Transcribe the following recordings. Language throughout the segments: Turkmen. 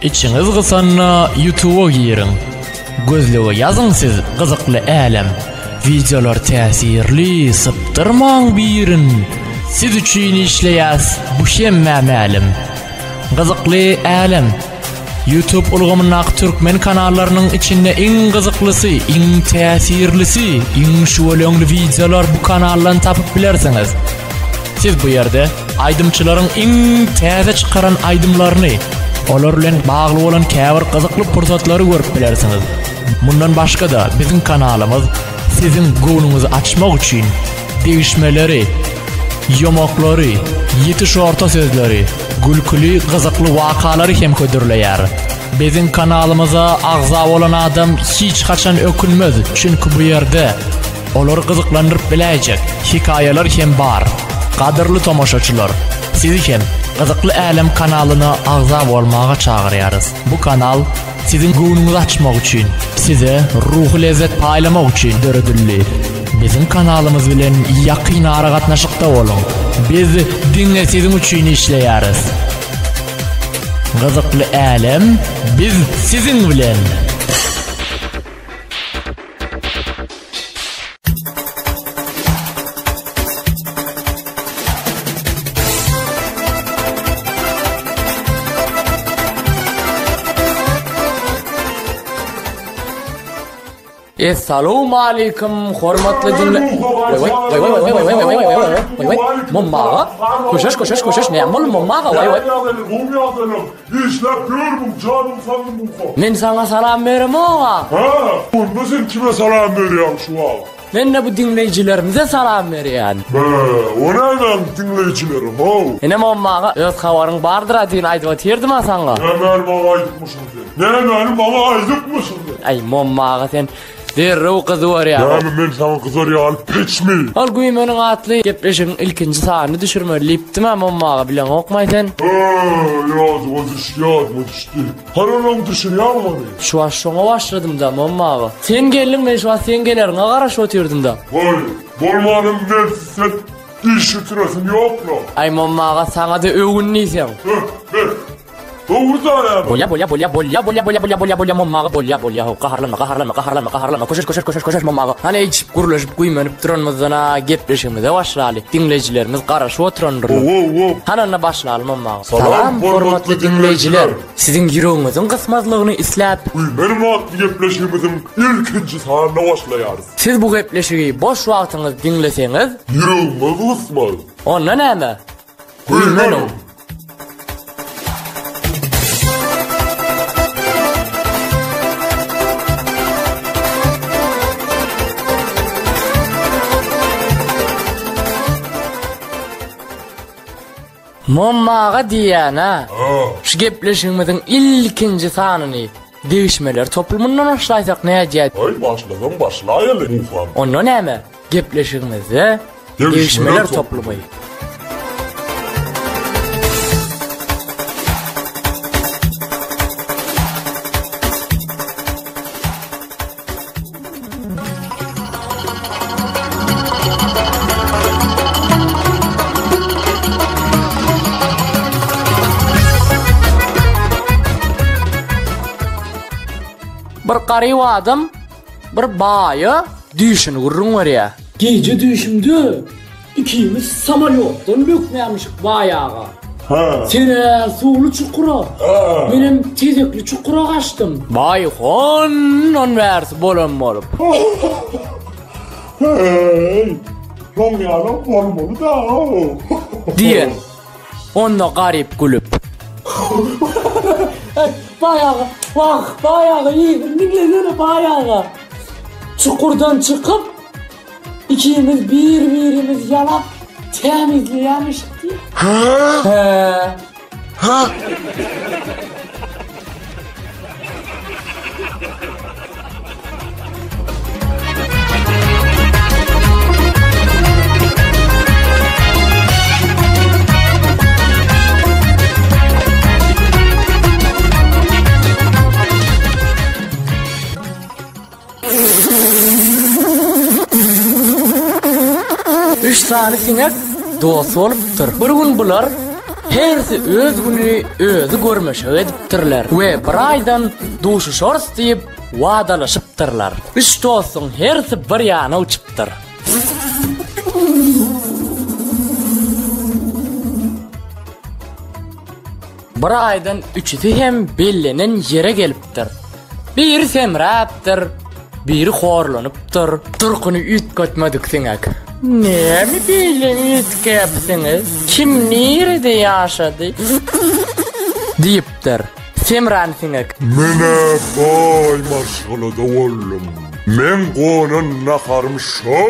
Içiňiz gysanda Youtube-a giriň. Gözlege ýazyň siz gyzykly älem. Wideolar täsirli, sypdyrmaň birin. Siz üçin işleýäs, bu hemmä mälim. Gyzykly älem. Youtube ulgamyndaky türkmen kanallarynyň içinde iň gyzyklysy, iň täsirlisi, iň şüweleňli wideolar bu kanaldan tapyp bilersiňiz. Siz bu ýerde aýdymçylaryň iň täze çykaran aýdymlaryny, olar bilen bagly bolan käbir gyzykly pursatlary görüp bilersiňiz. Mundan başga-da biziň kanalymyz siziň göwnüňizi açmak üçin degişmeleri, ýomaklary, ýiti şorta sözleri, gülküli, gyzykly wakalary hem hödürleýär. Biziň kanalymyza agza bolan adam hiç haçan ökünmez, çünki bu ýerde olary gyzyklandyryp biläýjek hekaýalar hem bar. Gadyrly tomaşaçylar, sizi hem Gyzykly Älem kanalyna agza bolmaga çagyrýarys. Bu kanal Siziň göwnüňizi açmak üçin, size ruhy lezzet paýlamak üçin döredildi. Biziň kanalymyz bilen ýakyn aragatnaşykda boluň. Biz diňe siziň üçin işleýäris. Gyzykly älem biz siziň bilen. Essalawmaleýkim hormatly diňle Waý waý waý waý waý waý waý waý waý waý waý Momma aga Köşeş köşeş köşeş näme boldy Momma aga waý waý Işläp ýörmüň janyň sagmy Muha? Men saňa salam beremog-a. Hä, onda sen kime salam berýäň şu wagt? Men-de bu diňleýjilerimize salam berýän. Bä, o nämäň diňleýjileri, how? Ine Momma aga, öz habaryň bardyr-a düýn aýdyp otyrdym-a saňa. Nämäni maňa aýdypmyşyň sen? Nämäni maňa aýdypmyşyň sen? Aý, Momma aga sen Derrew gyzyberýär. Näme men saňa gyzar ýaly peçmi? Ol güýmeniň atly gepleşigiň ilkinji sanyny düşürmeli diýipdim-ä Mommaga bileňokmaý sen? Hä, ýadyma düşdi, ýadyma düşdi. Hany oň düşürýäňmi ony? Şu wagt şoňa başladym-da Momma aga. Sen geldiň men şu wagt seň geleriňe garaşyp otyrdym-da. Waý, bolmanym mensiz sen iş bitiresiň ýok-la. Aý Momma aga saňa-da öwün diýseň. Heh, bes. Dogry näme? Bolýa bolýa bolýa bolýa bolýa bolýa bolýa bolýa bolýa Momma aga bolýa bolýa how gaharlanma gaharlanma gaharlanma gaharlanma köşeş köşeş köşeş köşeş Momma aga. Hany içip gürleşip güýmenip duranymyzdan-a gepleşigimize başlaly. Diňleýjilerimiz garaşyp oturandyrlar. Hawa hawa. Hany onda başlaly Momma aga. Salam hormatly diňleýjiler. Siziň ýüregiňiziň gysmazlygyny isläp. Güýmenim atly gepleşigimiziň ilkinji sanyna başlaýarys. Siz bu gepleşigi boş wagtyňyz diňleseňiz. Ýüregiňiz gysmaz. Onda näme? Güýmeniň! Mommaga diýýän-ä. Şu gepleşigimiziň ilkinji sanyny degişmeler toplumyndan başlaýsak nädýä? Aý, başlasaň başlaýaly, Muham. Onda näme? Gepleşigimizde degişmeler toplumy. Bir garyp adam Bir baýa düýşüni gürrüň berýär. Gije düýşümde ikimiz samolýotdan bökmämişik baý aga. Hä. Sen-ä suwly çukura, Hä. menem tezekli çukura gaçdym. Baý hondan bärsi bolan bolup. Heý, şoň ýalam bolmaly-da-ow. Diýen. Onda garyp gülüp. Baý aga, wah, baý aga, ýigdim, diňlesene, baý aga. Çukurdan çykyp, ikimiz bir-birimizi ýalap, tämizleýärmişik diýip. Hä? Hä. Hä? Üç sany siňek dost bolupdyr. Bir gün bular. Hersi öz gününi özi görmeşek edipdirler we bir aýdan duşuşarys diýip wadalaşypdyrlar. Üç dostuň hersi bir ýana uçupdyr. Bir aýdan üçüsi hem bellenen ýere gelipdir. Biri semräpdir, biri horlanypdyr. Durkuny üýtgetmedik siňek. Näme beýle üýtgäpsiňiz? Kim nirede ýaşady? diýipdir. Semrän siňek. Men-ä baý maşgalada boldum. Meň gonan naharym şo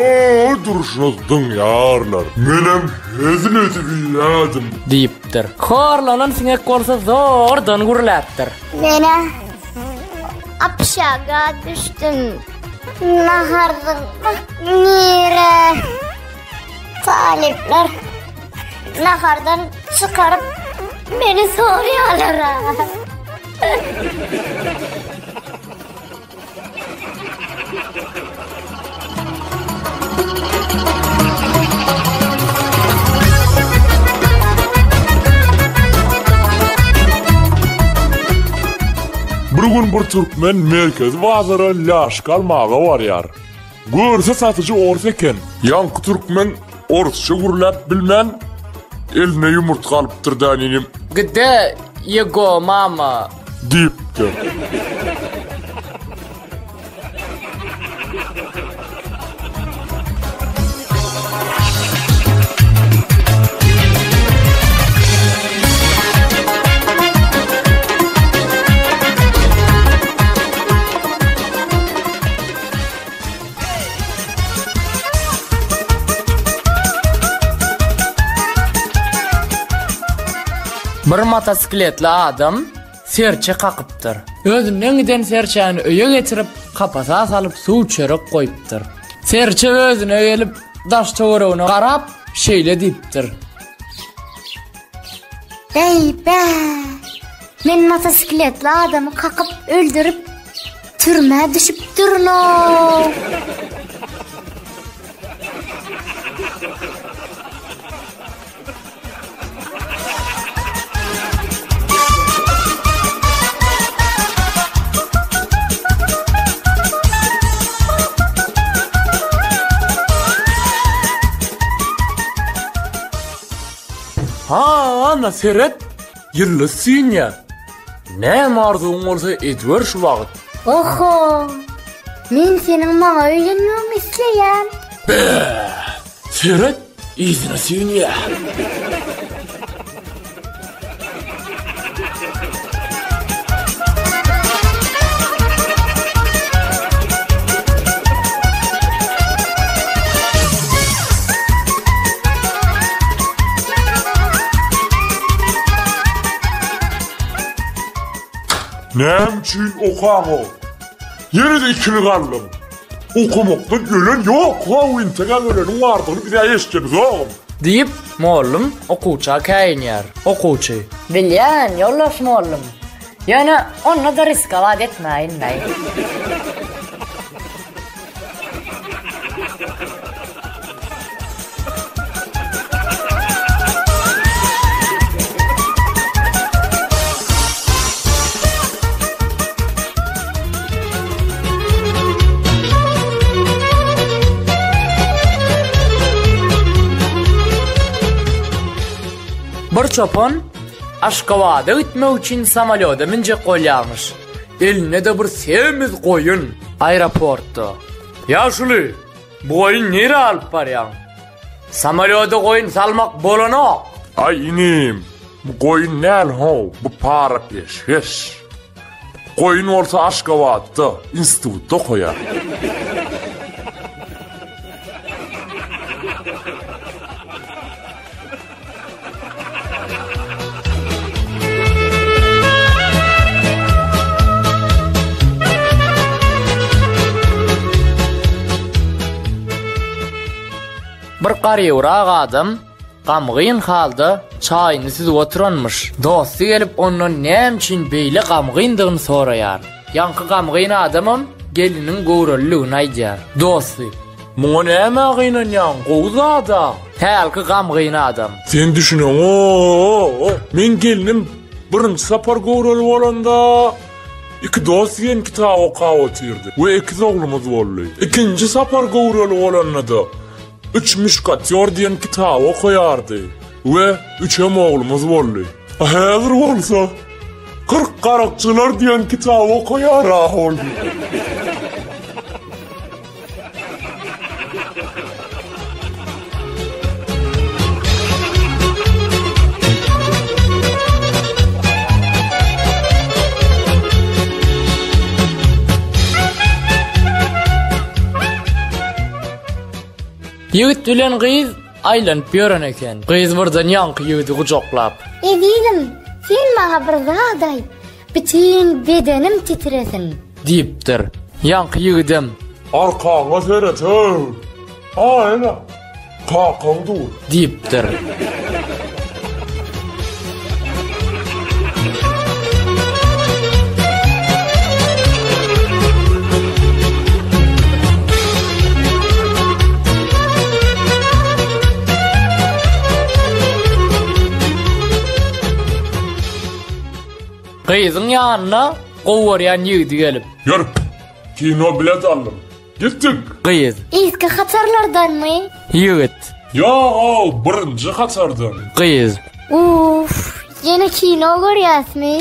durşuna zyňýarlar. Menem hezil edip iýýädim. Diýipdir. Horlanan siňek bolsa zordan gürläpdir. Men-ä obşaga düşdüm. Nahar zyňmak nire? Talyplar nahardan çykaryp meni soraýarlar-a. Bir gün bir türkmen merkezi bazara laşka almaga barýar. Görse satyjy orus eken. Ýaňky türkmen orusça gürläp bilmän, eline ýumurtga alypdyr da inim. Gde ýego mama? Diýipdir. Bir motosikletli adam serçe kakypdyr. Özünden giden serçäni öýe getirip, kapasa salyp suw çörek goýupdyr. Serçe özüne gelip, daş-töweregine garap, şeýle diýipdir. Beý-bä! Men motosikletli adamy kakyp öldürip, türmä düşüpdirin-ow! Ha, ana seret, ýyldyz süýnýär. Näme arzuwyň bolsa ediber şu wagt. Oho! Men seniň maňa öýlenmegiňi isleýän. Be! Seret, yzyna süýnýär. Näme üçin okaňok? Ýene-de ikilik aldym. Okamakdan ölen ýok, how entegem öleniň bardygyny biz-ä eşidemizogam. Diýip, mollum okuwça käýinýär. Okuwçy. Bilýän, ýoldaş mollum. Ýöne onda-da riskowat etmäýin-läý. Bir çopan Aşgabada gitmek üçin samolýoda münjek bolýarmyş. Elinde-de bir semiz goýun. Aeroportda. Ýaşuly, bu goýun nirä alyp barýaň? Samolýoda goýun salmak bolanok. Aý inim, bu goýun däl how, bu para-peşgeş. Goýun bolsa Aşgabatda, institutda okaýar. Bir garybrak adam gamgyn halda çaýyny süzüp oturanmyş. Dosty gelip ondan näme üçin beýle gamgyndygyny soraýar. Ýaňky gamgyn adamam gelniniň göwreliligini aýdýar. Dosty, Muňa nämä gynanýaň, gowy zad-a! Hälki gamgyn adam. Sen düşüneňok. Meň gelnim birinji sapar göwreli bolanda Iki dost diýen kitaby okap otyrdy we ekiz oglumyz boldy. Ikinji sapar göwreli bolanda-da Üç muşkatýor diýen kitaby okaýardy we üçem oglumyz boldy. A häzir bolsa 40 garakçylar diýen kitaby okaýar-a ol. Ýigit bilen gyz aýlanyp ýören eken. Gyz birden ýaňky ýigidi gujaklap. Ezizim, sen maňa bir zat aýt, bütin bedenim titresin. Diýipdir. Ýaňky ýigidem. Arkaňa seret-ow! A-ene, kakaň dur. Diýipdir. Gyzyň ýanyna gowy görýän ýigidi gelip. Ýör, kino bilet aldym. Gitdik. Gyz. Yzky hatarlardanmy? Ýigit. Ýog-ow, birinji hatardan. Gyz. Uff, ýene kino görýäsmi?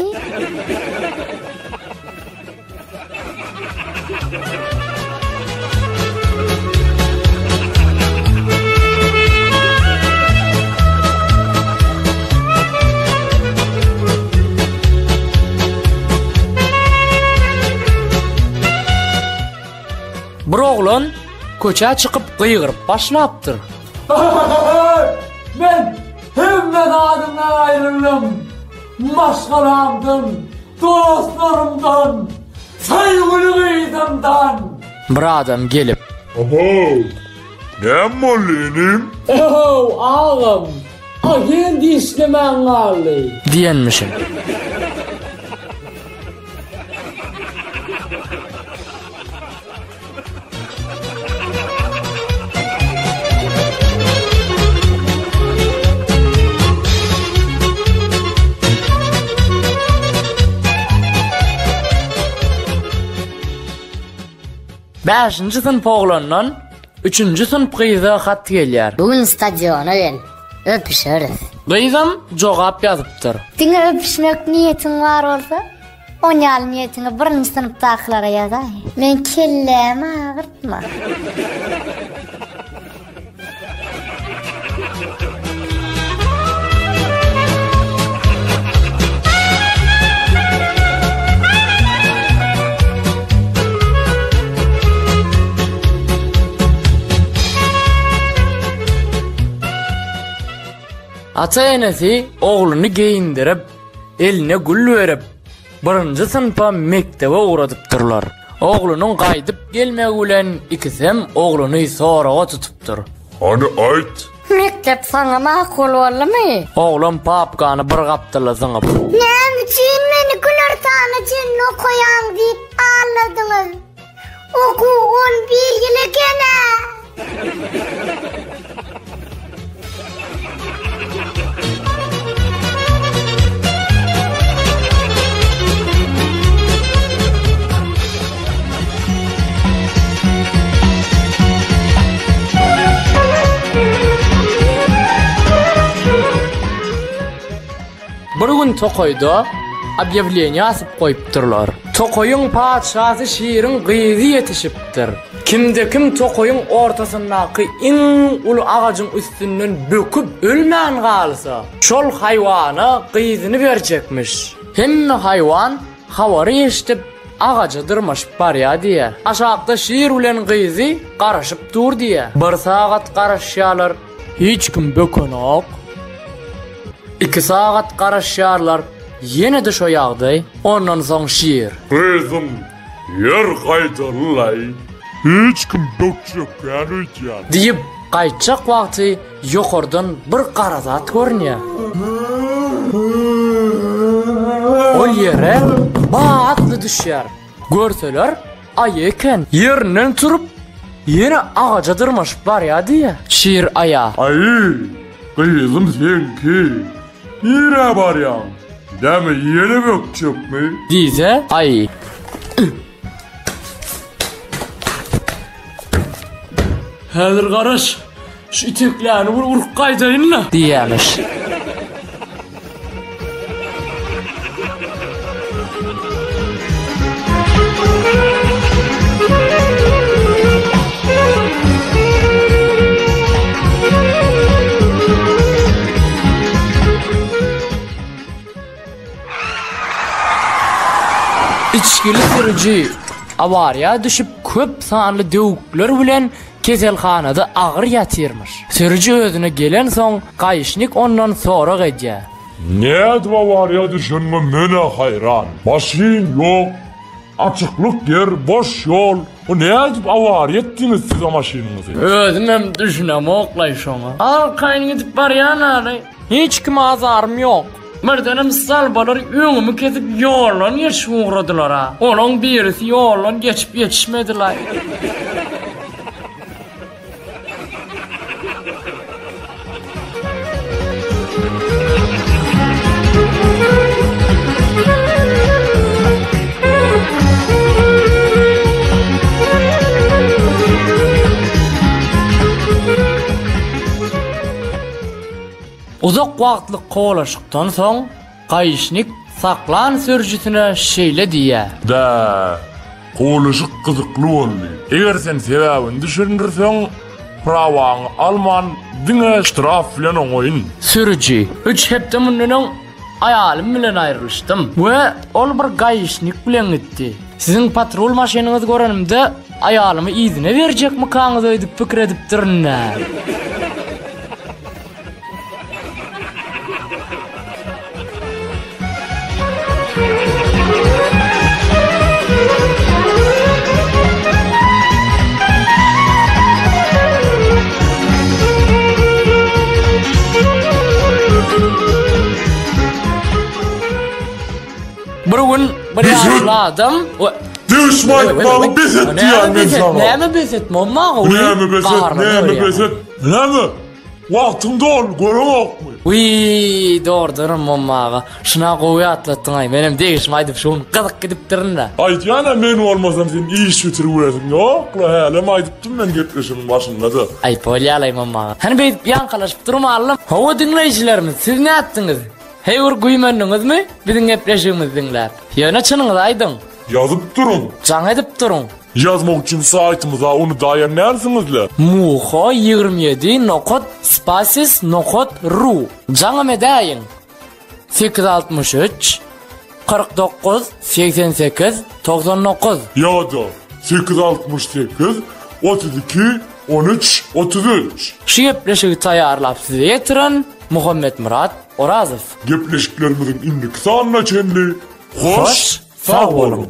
Bir oglan köçä çykyp gygyryp başlapdyr. Men hemme zadymdan aýryldym. Maşgalamdan, dostlarymdan, söýgüli gyzymdan. Bir adam gelip. Ohow, näme boldy inim? Ohow, agam, agent işlemän galdy. Diýenmişin. Bäşinji synp oglandan üçünji synp gyza hat gelýär. Bu gün stadiona gel, öpüşeris. Gyzam jogap ýazypdyr. Diňe öpüşmek niýetiň bar bolsa, On ýaly niýetiňi birinji synpdakylara ýazaý. Meň kellämi agyrtma. Ata-enesi ogluny geýindirip, eline gül berip, birinji synpa mekdebe ugradypdyrlar. Oglunyň gaýdyp gelmegi bilen ikisem ogluny soraga tutupdyr. Hany aýt. Mekdep saňa makul boldumy? Oglan papkany bir gapdala zyňyp. Näme üçin meni günortana çenli okaýaň diýip aldadyňyz? Okuw 11 ýyl eken-ä! Bir gün tokaýda obýawleniýe asyp goýupdyrlar. Tokaýyň patyşasy şiriň gyzy ýetişipdir. Kimde-kim tokaýyň ortasyndaky iň uly agajyň üstünden böküp ölmän galsa, şol haýwana gyzyny berjekmiş. Hemme haýwan habary eşidip, agaja dyrmaşyp barýar diýýär. Aşakda şir bilen gyzy garaşyp dur diýýär. Bir sagat garaşýarlar. Hiç kim bökenok. Iki sagat garaşýarlar, ýene-de şo ýagdaý. Ondan soň şir. Gyzym, ýör gaýdaly-laý. Hiç kim bökjekgän öýdýän. Diýip, gaýtjak wagty ýokardan bir gara zat görünýär. Ol ýere batly düşýär. Görseler, aýy eken. Ýerinden turup. ýene agaja dyrmaşyp barýa diýýä. Şir aýa. Aý, gyzym seňki. Nirä barýaň? Näme ýene bökjekmi? Diýse, aýy. Häzir garaş, şu itekläni bir urup gaýdaýyn-la. Diýýämiş. Içgili sürüji awariýa düşüp köp sanly döwükler bilen keselhanada agyr ýatyrmyş. Sürüji özüne gelensoň gaýyşnik ondan sorag edýär. Nädip awariýa düşeniňe men-ä haýran. Maşyn ýok, açyklyk ýer, boş ýol. Bu nädip awariýa etdiňiz siz o maşynyňyzy? Özümem düşünemok-laý şoňa. Arkaýyn gidip barýan-a-laý. Hiç kime azarym ýok. Birdenem zalbalar öňümi kesip ýoldan geçip ugradylar-a. Olaň birisi ýoldan geçip ýetişmedi-laý. Uzak wagtlyk kowalaşykdan soň, gaýyşnik saklan sürüjisine şeýle diýýär. Dä, kowalaşyk gyzykly boldy. Eger sen sebäbini düşündirseň, prawaňy alman, diňe ştraf bilen oňaýyn. Sürüji, Üç hepde mundan öň aýalym bilen aýrylyşdym we ol bir gaýyşnik bilen gitdi. Siziň patrul maşynyňyzy görenimde, aýalymy yzyna berjekmikaňyz öýdüp pikir edipdirin-dä. Bir gün bir ýaşly adam Degişme aýtmagy bes et diýýän men saňa. Näme bes et momma? Näme bes et, näme bes et? Näme? Wagtyň doldy, göreňokmy? Wiý, dogrudanam Momma aga. Şuna gowy ýatlatdyň-aý. Menem degişme aýdyp şu gün gyzyk gidipdirin-dä. Aýdýan-a men bolmasam sen iş bitirip Ýok-la, hälem aýdypdym men gepleşigiň başynda-da. Aý, bolýa-laý Momma aga. Hany beýdip ýaňkalaşyp durmaly. Hawa diňleýjilerimiz, siz nätdiňiz? Heý bir güýmendiňizmi biziň gepleşigimizi diňläp? Ýöne çynyňyzy aýdyň. Ýazyp duruň. Jaň edip duruň. Ýazmak üçin saýtymyza unudaýan dälsiňizle? Muho 27 nokat spaces nokat ru. Jaňam edäýiň. 863 49 88 99. Ýa-da 868 32 13 33. Şu gepleşigi taýýarlap size ýetiren Muhammetmyrat Orazow. Gepleşiklerimiziň indiki sanyna çenli hoş sag boluň!